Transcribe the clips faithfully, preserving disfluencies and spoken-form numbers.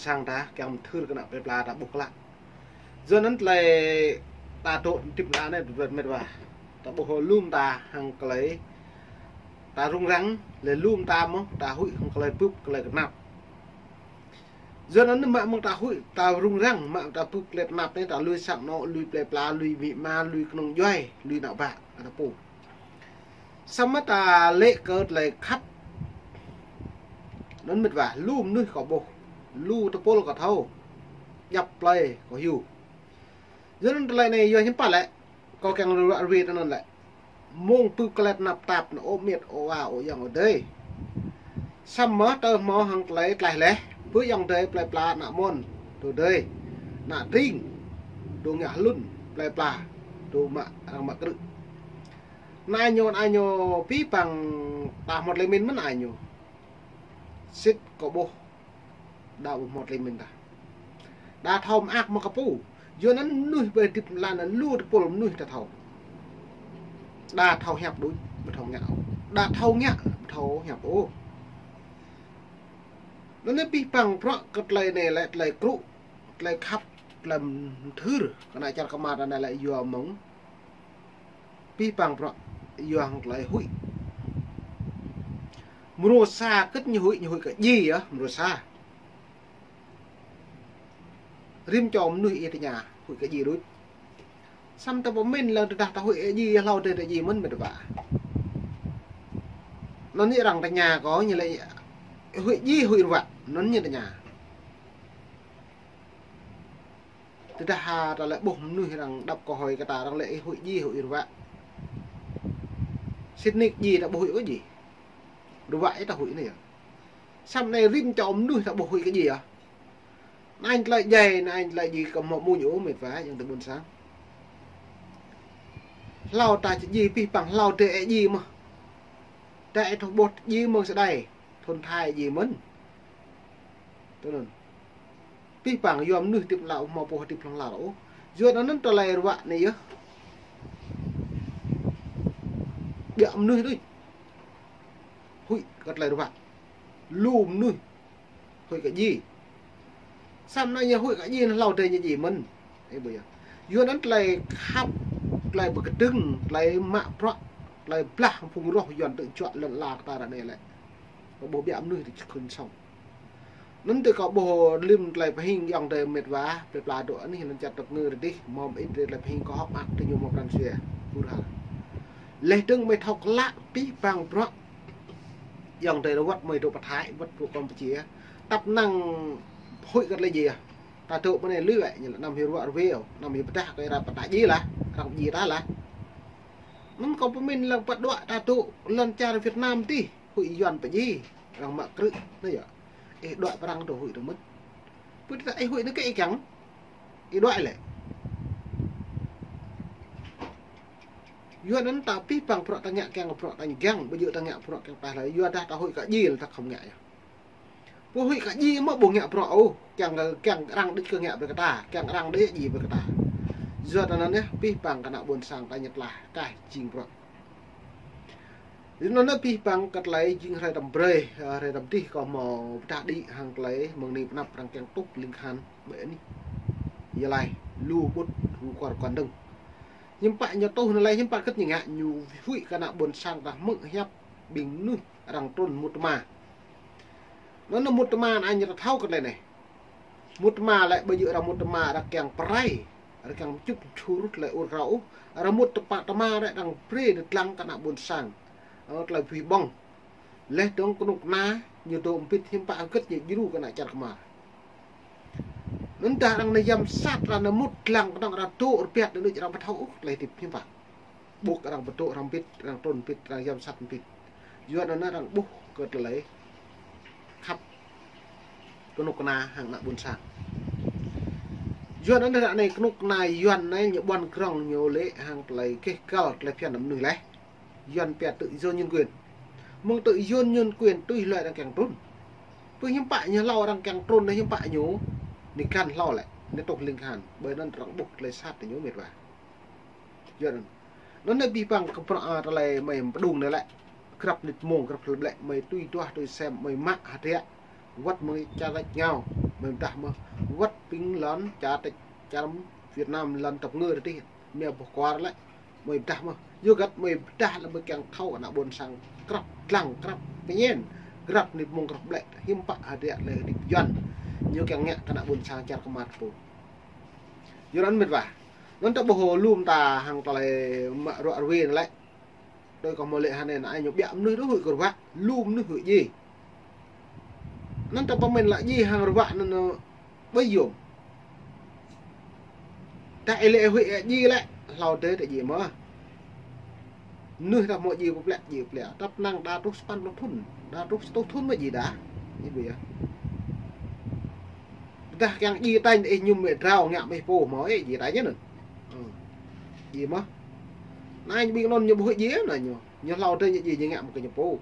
sang ta, kiăng mơthưr kơ ană plơi pla ta ƀuh klă. Yua anŭn tơlơi ta dŏ hơdip anai, met wa. Ta ƀuh lŏm ta hăng tơlơi ta rŭng răng, lĕ lŏm ta mơ̆, ta huĭ hăng tơlơi bưp, tơlơi kơnap. Yua anŭn mă mơ̆ng ta huĭ, ta rŭng răng, mă ta bưp tơlơi kơnap anai, ta lui sang anŏ, lui plơi pla, lui amĭ ama, lui kơnung djuai, lui ană bă, ană pô. Samơ̆ ta lĕ kơ tơlơi khăp. Anŭn met wa, lu mơnuih kâo ƀuh, lu tơpul kâo thâo, djăp plơi kâo hyu. Yua anŭn tơlơi anai yua hiư̆m pă lĕ, kâo kiăng ruai ruai tui anŭn lĕ. Mơ̆ng bưp tơlơi kơnap tap anŭn, ơ met, ơ wa, ơ ayŏng adơi. Samơ̆ tơ hmâo hăng tơlơi tlaih laih, bơ ayŏng adơi plơi pla ană mơ̆n, tơ adơi, ană tring, tơ ngă hlŭn, plơi pla, tơ mă, arăng mă krư̆. Anai ñu, anai ñu, abih bang ta hmâo tơlơi mĭn mơ̆n anai ñu. Sĭt kâo ƀuh, đa ƀu hmâo tơlơi mĭn ta. Đa thâo mơak mă kơ pô. Yua anŭn mơnuih ƀơi hơdip lăn anai lu tơpul mơnuih ta thâo. Đa thâo hiăp đôč, ƀu thâo ngă ôh. Đa thâo ngă, ƀu thâo hiăp ôh. Anŭn anai abih bang bruă kơ tơlơi anai lĕ tơlơi krŭ, tơlơi khăp, tơlơi mơthưr, kơ ană čar kơmar anai lĕ yua mơ̆ng abih bang bruă yua hăng tơlơi huĭ. Mrô sa kơ̆t ñu huĭ, ñu huĭ kơ djai yơh, mrô sa. Rĭm čô mơnuih ih tơña, huĭ kơ djai đôč. Samơ̆ ta pơmĭn lăng tơdah ta huĭ kơ djai, hlâo adơi ta djai mơ̆n met wa. Anŭn ñu arăng tơña kâo, ñu lĕ huĭ djai, huĭ ruă, anŭn ñu tơña. Tơdah ha ta lĕ ƀuh mơnuih arăng đăp kơ hơi kơ ta, arăng lĕ ih huĭ djai, huĭ ruă. Sĭt nik djai ta ƀu huĭ kơ djai. Ruă ih ta huĭ anai yơh. Samơ̆ anai rĭm čô mơnuih ta ƀu huĭ kơ djai yơh. Anŭn tơlơi djai, anŭn tơlơi djai kơ hmâo mơ̆n ôh met wa, ayŏng adơi ƀôn sang. Hlâo ta či djai, abih bang hlâo adơi ih djai mơ̆n. Adơi ih thâo ƀuh djai mơ̆ng sơđai, thŭn thai djai mơ̆n. Tui anŭn. Abih bang yua mơnuih hơdip hlâo, hmâo pô hơdip hlŏng lar ôh. Yua anŭn tơlơi ruă anai yơh. Biă mơnuih đôč huĭ kơ tơlơi ruă. Lu mơnuih huĭ kơ djai. Samơ̆ anai ñu huĭ kơ djai, anŭn hlâo adơi ñu djai mơ̆n. Ơ ƀuh yơh. Yua anŭn tơlơi khăp, tơlơi pơkơdơ̆ng, tơlơi mă bruă, tơlơi blah hăng phung roh Yuan tơ̆ juă lŏn ala kơ ta ră anai lĕ. Kâo ƀuh biă mơnuih tơ̆ čơkhŭn sŏng. Anŭn tơ̆ kâo ƀuh lơ̆m tơlơi pơhing ayŏng adơi met wa, plơi pla dŏ anih lŏn čar tơ̆k ngư rơdih, hmâo mơit tơlơi pơhing kâo hơ̆k mơak tơ̆ ñu hmâo pran jua, pur ha. Laih dơ̆ng mơi thâo klă abih bang bruă. Ayŏng adơi wơ̆t mơi dŏ pơ Thái, wơ̆t dŏ Campuchia. Tăp năng huĭ kơ tơlơi djai. Ta dŏ mơ̆ng anai lui wĕ, ñu lĕ anăm hyu ruă rơwêo, anăm hyu pơdah kơ ih ră pơtă djai lah, arăng djai ta lah. Anŭn kâo pơmĭn lăng pơđuaĭ ta dŏ lŏn čar Việt Nam tih, huĭ Yuan pơdjai, arăng mă krư̆, anai yơh. Ih đuaĭ pơ arăng dŏ huĭ dơ̆ng mơ̆n. Pơ tơdah ih huĭ anai kơ ih kiăng, ih đuaĭ lĕ. Yua anŭn ta abih bang bruă ta ngă kiăng bruă ta giăng, ƀu djơ̆ ta ngă bruă kiăng pah lơi, yua dah ta huĭ kơ djai lĕ ta khŏm ngă yơh. Pô huĭ kơ djai mơ̆ ƀu ngă bruă ôh, kiăng, kiăng arăng đĭč kơ ngă brơi kơ ta, kiăng arăng đĭč djai brơi kơ ta. Yua anŭn yơh, abih bang kơ ană ƀôn sang ta ñĕt lah, kah jing bruă. Yua anŭn abih bang kơ tơlơi jing hrơi tơm brơi, ơ, hrơi tơm dih kâo hmâo pơdah đĭ hăng tơlơi mơ̆ng anai pơ anăp arăng kiăng tuh ling khan ƀơi anih. Yua laih, lu ƀut, lu kuar kuan dơ̆ng. Hiư̆m pă ñu tuh anai lĕ, hiư̆m pă kơ̆t ñu ngă, ñu huĭ kơ ană ƀôn sang ta hmư̆ hiăp ƀing mơnuih arăng trŭn mŭt tơma. Anŭn mŭt tơma anai ñu ta thâo kơ tơlơi anai. Mŭt tơma lĕ ƀu djơ̆ arăng mŭt tơma arăng kiăng pơrai, arăng kiăng čŭp čhur tơlơi ur krao ôh. Arăng mŭt tơpă tơma lĕ arăng brơi tơdlăng kơ ană ƀôn sang. Ơ, tơlơi bơwih ƀơ̆ng. Laih dơ̆ng kơnuk kơna ñu dŏ mbĭt hiư̆m pă hơget ñu djru kơ ană čar kơmar. Anŭn dah arăng nao yăm sat, arăng nao mŭt tơdlăng kơnơ̆ng arăng dŏ rơbat anŭn arăng ƀu thâo ôh tơlơi hơdip hiư̆m pă. Ƀuh arăng pơdŏ arăng mbĭt, arăng trŭn mbĭt, arăng yăm sat mbĭt. Yua anŭn arăng ƀuh kơ tơlơi khăp kơnuk kơna hăng ană ƀôn sang. Yua anŭn ră anai kơnuk kơna Yuan anai ñu ƀuăn krŏng ñu lĕ hăng tơlơi keh kăl tơlơi phiăn mơnuih laih. Yuan pia tự do nhân quyền. Mơ̆ng tự do nhân quyền tui hloi arăng kiăng trŭn. Pơ hiư̆m pă ñu hlâo arăng kiăng trŭn anai hiư̆m pă ñu, anai găn hlâo lĕ, anai tuh ling khan, ƀơi anŭn arăng ƀuh tơlơi sat tơ ñu met wa. Yua anŭn. Anŭn anai abih bang kơ bruă, ơ, tơlơi mơi pơđung anai lĕ. Grăp mơnit mông, grăp tơlơi ƀlĕ, mơi tui duah, tui sem, mơi mă hơdră. Wơ̆t mơi čar rĕč ngao. Mơi pơdah mơ̆ wơ̆t ƀing lŏn čar tĕč čar Việt Nam lŏn tơpơngơ tih. Mơi ƀuh kuar lĕ mơi pơdah mơ̆. Yua hơget mơi pơdah lĕ mơi kiăng thâo ană ƀôn sang krăp lăng krăp pơñen. Krăp nip mông krăp ƀlĕ. Hiư̆m pă hơdră lĕ hơdip Yuan. Ñu kiăng ngă kơ ană ƀôn sang čar kơmar pô. Yua anŭn mĕt wa. Anŭn ta ƀuh lŏm ta hăng tơlơi mă ruă ruê lĕ. Tui kâo mơ̆ lĕ hơnai anai ñu ƀiă mơnuih đôč huĭ kơ ruă, lu mơnuih huĭ djai. Anŭn ta pơmĭn lă djai hăng ruă anŭn ƀơi yôm. Ta ih lĕ huĭ djai lĕ, hlâo dêh ta djai mơ̆. Mơnuih ta hmâo djai pơplĕ, djai pơplĕ. Tăp năng đa truh sapăn pluh thŭn, đa truh sa rơtuh thŭn mơ̆ djai đa. Ih ƀuh yơh. Pơdah kiăng djai tañ ih mơñum mĕ drao ngă mơ̆ ih pô hmâo ih djai tañ anŭn. Ơ. Djai mơ̆. Anai ƀing anŭn ñu ƀu huĭ djai anai ñu. Ñu hlâo dêh ñu djai ñu ngă mơ̆ kơ ñu pô.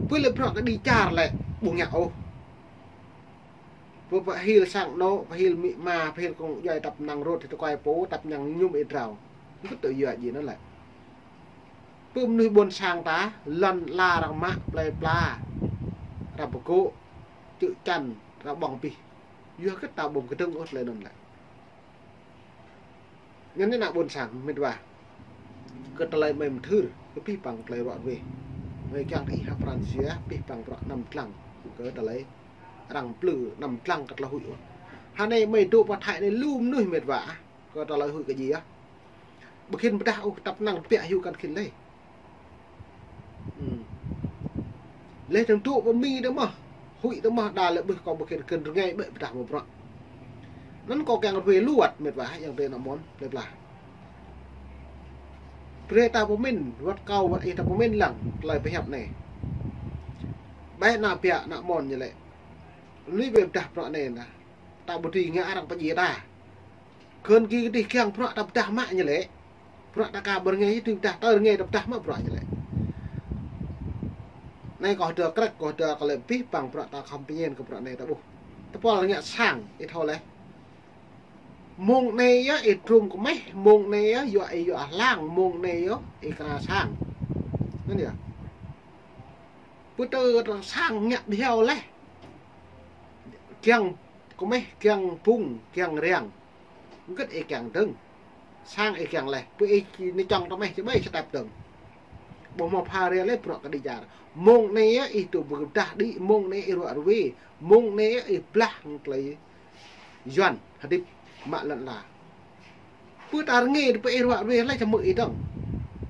Pơ lĕ bruă kơ đĭ čar lĕ ƀu ngă ôh. Pơ pơhil sang anŏ, pơhil amĭ ama, pơhil kông djuai tăp năng rŏt hĭ tơkuai pô, tăp năng mơñum ih drao. Kơ tŭ yua djai anŭn lĕ. Pơ mơnuih ƀôn sang ta, lŏn la arăng mă plơi pla, arăng pơgŏ, čư̆ čan, arăng ƀơ̆ng abih. Yua hơget ta ƀu kơdơ̆ng ôh tơlơi anŭn lĕ. Anŭn ană ƀôn sang mĕt wa. Kơ tơlơi mơi mơthưr, kơ pih păng tơlơi ruă ruê. Mơi kiăng kơ ih hăp pran jua, pih păng bruă anăm dlăng. Kơ tơlơi arăng plư anăm dlăng kơ tơlơi huĭ ôh. Hơnai mơi dŏ pơ Thái anai lu mơnuih mĕt wa. Kơ tơlơi huĭ kơ djai ah. Ƀu khĭn pơdah ôh, tăp năng ƀiă hyu kăn khĭn lĕ. Hm. Lĕ tơ̆ng tŭ pơ Mi tơ mơ̆. Huĭ tơ mơ̆ đa lĕ ƀuh kâo ƀu khĭn khĭn rơngai ƀĕ pơdah mơ̆ bruă. Anŭn kâo kiăng ruê lu wơ̆t mĕt wa, yang tơ ană mơ̆n, plơi pla. Brơi ta pơmĭn, wơ̆t kâo wơ̆t ih ta pơmĭn lăng, tơlơi pơhiăp anai. Ƀĕ ană ƀiă ană mơ̆n ñu lĕ. Lui ƀĕ pơdah bruă anai nă. Ta ƀu dưi ngă arăng pơdjai ta. Khŏn ki kơdih kiăng bruă ta pơdah mă ñu lĕ. Bruă ta ka ƀu rơngai tui pơdah, ta rơngai ta pơdah mă bruă ñu lĕ. Anai kâo hơdơr krĕk, kâo hơdơr kơ lĕ pih păng bruă ta khŏm pơñen kơ bruă anai ta ƀuh. Tơpul ngă sang, ih thâo lĕ. Mông anai yơh ih trŭm kơmeh, mông anai yơh yua ih yua hlang, mông anai yơh ih kơna sang. Anŭn yơh. Pơtơ ta sang ngă bhiâo lĕ. Kiăng kơmeh, kiăng pŭng, kiăng rơ̆ng. Hơget ih kiăng dơ̆ng. Sang ih kiăng lĕ. Pơ ih či nao čŏng tơmeh či ƀai step dơ̆ng. Ƀu hmâo pha ră lĕ bruă kơ đĭ čar. Mông anai yơh ih tŭ pơdah đĭ, mông anai ih ruă ruê, mông anai yơh ih blah hăng tơlơi Yuan hơdip mă lŏn la. Pơ ta rơngai pơ ih ruă ruê lĕ čăm mơ̆ ih dơ̆ng.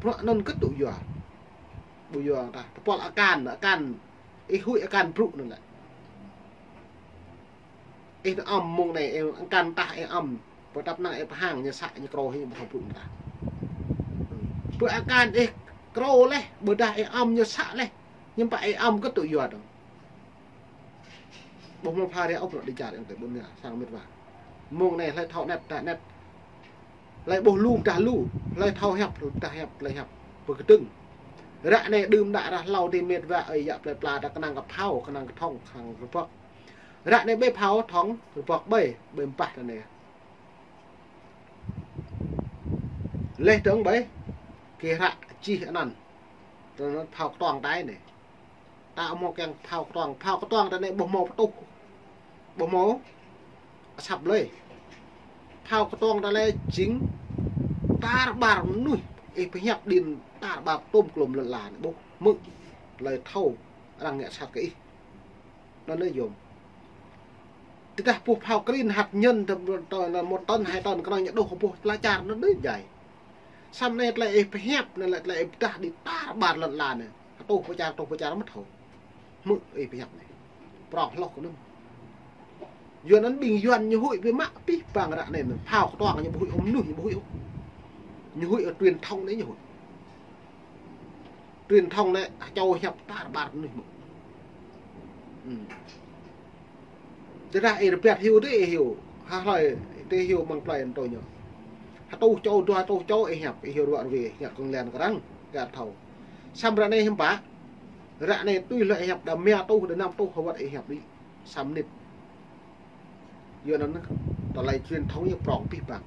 Bruă anŭn kơ tŭ yua. Ƀu yua ta. Tơpul akan, akan. Ih huĭ akan brŭ anŭn lĕ. Ih nao ăm mông anai, ih akan tah ih ăm. Pơtăp năng ih pơhang ñu să ñu krô hĭ ƀu thâo brŭ ta. Pơ akan ih krô lĕ, ƀôdah ih ăm ñu să lĕ. Hiư̆m pă ih ăm kơ tŭ yua dơ̆ng. Ƀu hmâo pha ră ôh bruă đĭ čar yang tơ ƀôn ya, sang mĕt wa. Mông anai hlơi thâo anet, pơdah anet. Hlơi ƀuh lu, pơdah lu. Hlơi thâo hiăp, pơdah hiăp, hlơi hiăp. Pơkơdơ̆ng. Ră anai đưm đă ră hlâo dih mĕt wa ơi yă plơi pla ta kơnang kơ phao, kơnang kơ thŏng, kơnang kơ rơbŏk. Ră anai ƀơi phao, thŏng, rơbŏk ƀơi, ƀơi mpah ta anai. Leh dơ̆ng ƀơi, kơ ră čih anăn. Tơ anăn phao kơtuang ta anai. Ta hmâo kiăng phao kơtuang, phao kơtuang ta anai ƀu hmâo pơtuh. Ƀu hmâo asăp lơi. Phao kơtuang ta lĕ jing tar ƀar mơnuih. Ih pơhiăp đĭ tar ƀar tôm klôm lŏn la anai ƀuh. Hmư̆ tơlơi thâo arăng ngă sat kơ ih. Anŭn lĕ yôm. Tơdah ƀuh phao krin hăt ñen tơ, tơ, tơ một tấn, hai tấn, kơnơ̆ng ñu đôč ƀuh tơlơi čar anŭn đơi djai. Samơ̆ anai tơlơi ih pơhiăp, anai lĕ tơlơi ih pơdah đĭ tar ƀar lŏn la anai. Hơtuh pơ čar, hơtuh pơ čar mơ̆ thâo. Hmư̆ ih pơhiăp anai. Prŏng hloh kơ anŭn. Yuan anŭn ƀing Yuan ñu huĭ ƀu mă pih păng ră anai anŭn. Phao kơtuang ñu ƀu huĭ ôh mơnuih, ñu ƀu huĭ ôh. Ñu huĭ ôh truyền thông anai ñu huĭ. Truyền thông anai, čô hiăp tar ƀar mơnuih mơ̆. Hm. Tơdah ih rơbat hyu tơ ih hyu. Hă hlơi tơ hyu mơ̆ng plơi anŭn tơ ñu. Hơtuh čô, dua hơtuh čô ih hiăp, ih hyu ruă ruê, hiăp kơnglăn kơ arăng, gah thâo. Samơ̆ ră anai hiư̆m pă. Ră anai tui hlơi ih hiăp đa mia tuh, đa năm tuh, hơwơ̆t ih hiăp đĭ. Sa mơnit. Yua anŭn tơlơi truyền thông ñu prŏng pih păng.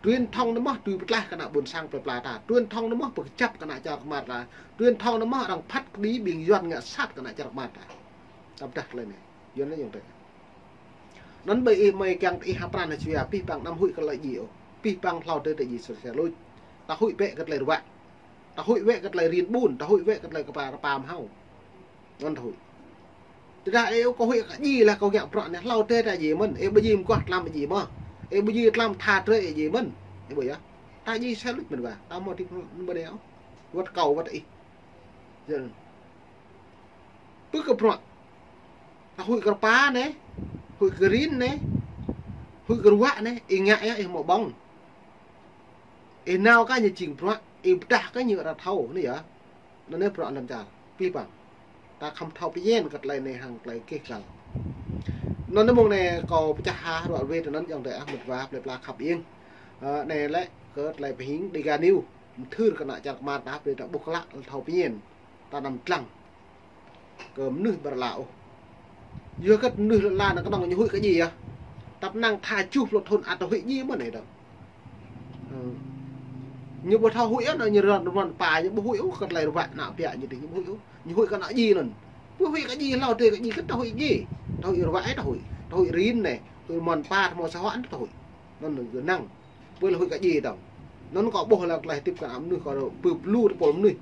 Truyền thông anŭn mơ̆ tui pơtlaih kơ ană ƀôn sang plơi pla ta. Truyền thông anŭn mơ̆ pơkơjăp kơ ană čar kơmar ta. Truyền thông anŭn mơ̆ arăng phat kơđi ƀing Yuan ngă sat kơ ană čar kơmar ta. Ta pơdah tơlơi anai. Yua anŭn yơh tơ. Anŭn ƀơi ih mơi kiăng ih hăp pran hă čua, pih păng anăm huĭ kơ tơlơi djai ôh. Pih păng hlâo dêh ta djai sơr sơr luč. Ta huĭ bĕ kơ tơlơi ruă. Ta huĭ bĕ kơ tơlơi rin ƀun, ta huĭ bĕ kơ tơlơi kơpa kơpa mơhao. Anŭn ta huĭ. Tơdah ih ƀu kơ huĭ kơ djai lah kơ ngă bruă anai hlâo dêh ta djai mơ̆n. Ih ƀu djai mơguah tlam djai mơ̆n. Ih ƀu djai tlam tha drơi djai mơ̆n. Ih ƀu yơh. Ta djai sơr luč mơ̆n wa. Ta hmâo tĭp mơ̆n ƀơi anai ôh. Wơ̆t kâo wơ̆t ih. Yơh. Pơ kơ bruă. Ta huĭ kơ kơpa anai. Huĭ kơ rin anai. Huĭ kơ ruă anai. Ih ngă yơh ih hmâo ƀơ̆ng. Ih nao kơ ñu jing bruă. Ih pơdah kơ ñu arăng thâo anai yơh. Anŭn anai bruă lŏn čar. Pih păng. Ta khŏm thâo pơñen kơ tơlơi anai hăng tơlơi kih kal. Anŭn anai mơ̆ng anai kâo pơčah ha ruă ruê tơ anŭn yŏng tơ ah mĕt wa plơi pla khăp ing. Ơ, anai lĕ kơ tơlơi pơhing Dega News. Mơthưr kơ ană čar kơmar ta brơi ta ƀuh klă thâo pơñen. Ta anăm dlăng kơ mơnuih ƀơi lŏn ala ôh. Yua kơ mơnuih lŏn ala anai kơnơ̆ng ñu huĭ kơ djai yơh. Tăp năng tha tơjuh pluh thŭn ăt huĭ djai mơ̆n anai dơ̆ng. Ơ. Ñu ƀu thâo huĭ ôh, ñu rơmon rơmon pa, ñu ƀu huĭ ôh kơ tơlơi ruă ană ƀiă ñu dih, ñu ƀu huĭ ôh. Ñu huĭ kơ ană djai anŭn. Ƀu huĭ kơ djai hlâo dêh kơ djai kơ ta huĭ djai. Ta huĭ ruă ih ta huĭ. Ta huĭ rin anai. Ta huĭ rơmon pa, ta hmâo sa hŏ anŭn ta huĭ. Anŭn ñu năng. Ƀơi lŏn huĭ kơ djai dơ̆ng. Anŭn kâo ƀuh lăng tơlơi tĭp kơ ană mơnuih kâo dŏ pơ lu tơpul mơnuih.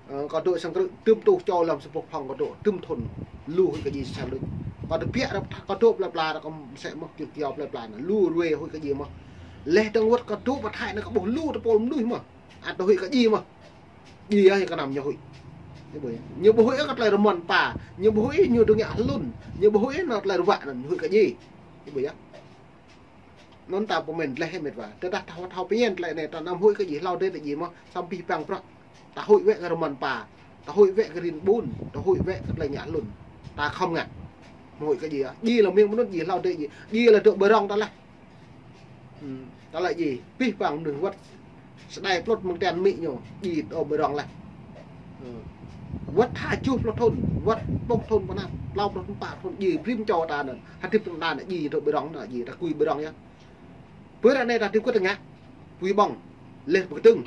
Ơ, kâo dŏ sang krư̆ tơm tuh čô lăm sa boh phŏng kâo dŏ tơm thŭn lu huĭ kơ djai sơr luč. Kâo dŏ biă ră kâo dŏ plơi pla ră kâo mơsĕ mơ̆ kiăng kiao plơi pla anai. Lu ruê huĭ kơ djai mơ̆n. Laih dơ̆ng wơ̆t kâo dŏ pơ Thái anai kâo ƀuh lu tơpul mơnuih mơ̆n. Ăt huĭ kơ djai mơ̆n. Djai yơh kơ anăm ñu huĭ. Ñu ƀu huĭ kơ tơlơi rơmon pa. Ñu ƀu huĭ ñu dŏ ngă hlŭn. Ñu ƀu huĭ anŭn tơlơi ruă anŭn ñu huĭ kơ djai. Ñu ƀu yơh. Anŭn ta pơmĭn laih mĕt wa. Tơdah ta thâo pơñen tơlơi anai ta anăm huĭ kơ djai hlâo dêh ta djai mơ̆n samơ̆ pih păng bruă. Ta huĭ wĕ kơ rơmon pa. Ta huĭ wĕ kơ rin ƀun. Ta huĭ wĕ kơ tơlơi ngă hlŭn. Ta khŏm ngă. Huĭ kơ djai. Djai lŏm mơ̆ng anŭn djai hlâo dêh djai. Djai lĕ dŏ ƀơi rŏng ta laih. Ơ, ta laĭ djai. Pih păng mơnuih wơ̆t. Sơđai plŭt mơ̆ng tian mĭ ñu. Djai dŏ ƀơi rŏng laih. Ơ. Wơ̆t tha tơjuh pluh thŭn. Wơ̆t pluh thŭn pơ anăp. Klâo pluh thŭn pă thŭn djai brĭm čô ta anŭn. Hơdip tơngan anŭn djai dŏ ƀơi rŏng anŭn djai. Ta kui ƀơi rŏng yơh. Pơ ră anai ta tĭp kơ tơngă. Pui ƀơ̆ng. Laih pơkơdơ̆ng.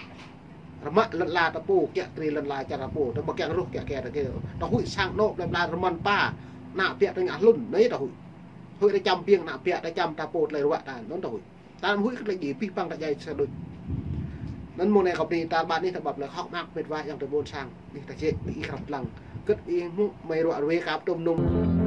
Rơmă lŏn ala ta pô, kiă kriê lŏn ala čar ta pô. Ta ƀu kiăng rŏh kiă kriê ta kơ. Ta huĭ sang anŏ plơi pla rơmon pa. Ană ƀiă ta ngă hlŭn. Anai ta huĭ. Huĭ ta čăm ƀing ană ƀiă ta čăm ta pô tơlơi ruă ta. Anŭn ta huĭ. Ta anăm huĭ kơ tơlơi djai pih păng ta djai sơr luč. Anŭn mơ̆ng anai kâo bơni ta ƀă anih ta ƀăp lĕ hŏk mơak mĕt wa yơ̆ng tơ ƀôn sang. Anih ta jĕ ƀing ih krăp lăng. Kơ ih hmư̆ mơi ruă ruê kơ pơtŭm nŭm.